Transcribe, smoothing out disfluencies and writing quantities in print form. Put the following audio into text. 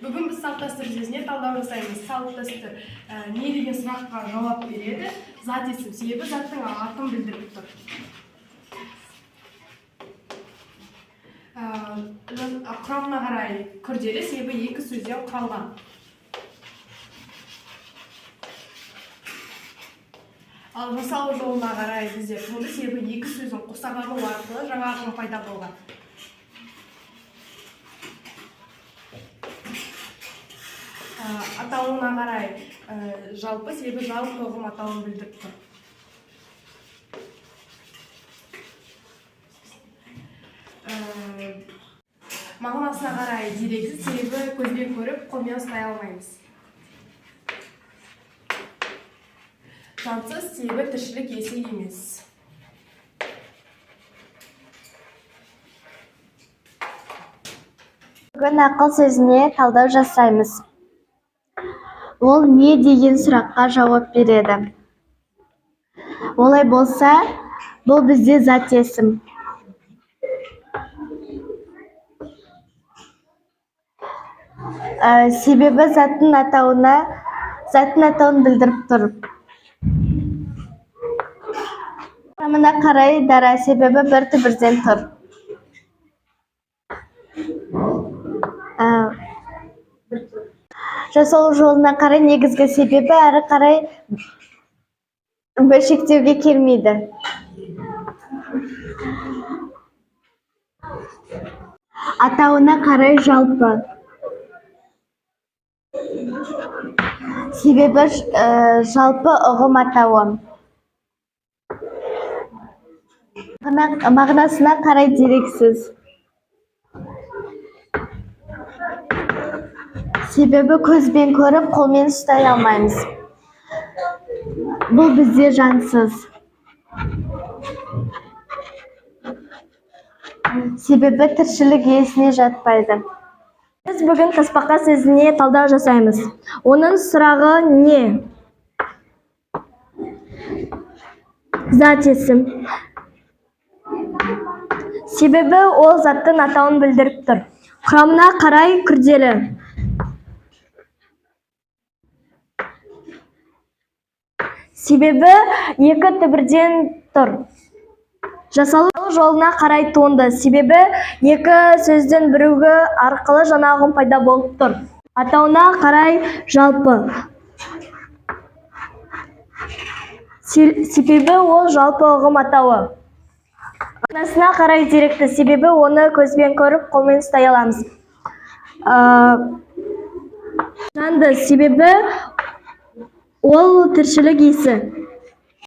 Бүгін біз салт дәстүр сөзіне талдау жасаймыз. Салт дәстүр не деген сұраққа жауап береді. Зат есім, себебі заттың атын білдіріп тұр. Ә, Құрамына қарай күрделі, себебі екі сөзден құралған. Ал жасалу жолына қарай бізде туынды, себебі екі сөздің қосарлануы арқылы жаңа ұғым пайда болған. Атауына қарай жалпы, себебі жалпы ұғым атауын білдіріп тұр. Ә, Мағынасына қарай дерексіз, себебі көзбен көріп, қолмен ұстай алмаймыз. Жансыз, себебі тіршілік иесі емес. Бүгін ақыл сөзіне талдау жасаймыз. Ол не деген сұраққа жауап береді. Олай болса, бұл бізде зат есім. Себебі заттың атауын білдіріп тұр. Құрамына қарай дара, себебі бір түбірден тұр. Ә, Жасалу жолына қарай негізгі, себебі әрі қарай бөлшектеуге келмейді. Атауына қарай жалпы. Себебі жалпы ұғым атауы. Мағынасына қарай дерексіз. Себебі көзбен көріп, қолмен ұстай алмаймыз. Бұл бізде жансыз. Себебі тіршілік иесіне жатпайды. Біз бүгін тасбақа сөзіне талдау жасаймыз. Оның сұрағы не? Зат есім. Себебі ол заттың атауын білдіріп тұр. Құрамына қарай күрделі. Себебі екі түбірден тұр. Жасалу жолына қарай туынды. Себебі екі сөздің бірігуі арқылы жаңа ұғым пайда болып тұр. Атауына қарай жалпы. Себебі ол жалпы ұғым атауы. Мағынасына қарай деректі, себебі оны көзбен көріп, қолмен ұстай аламыз. Жанды, себебі ол тіршілік иесі.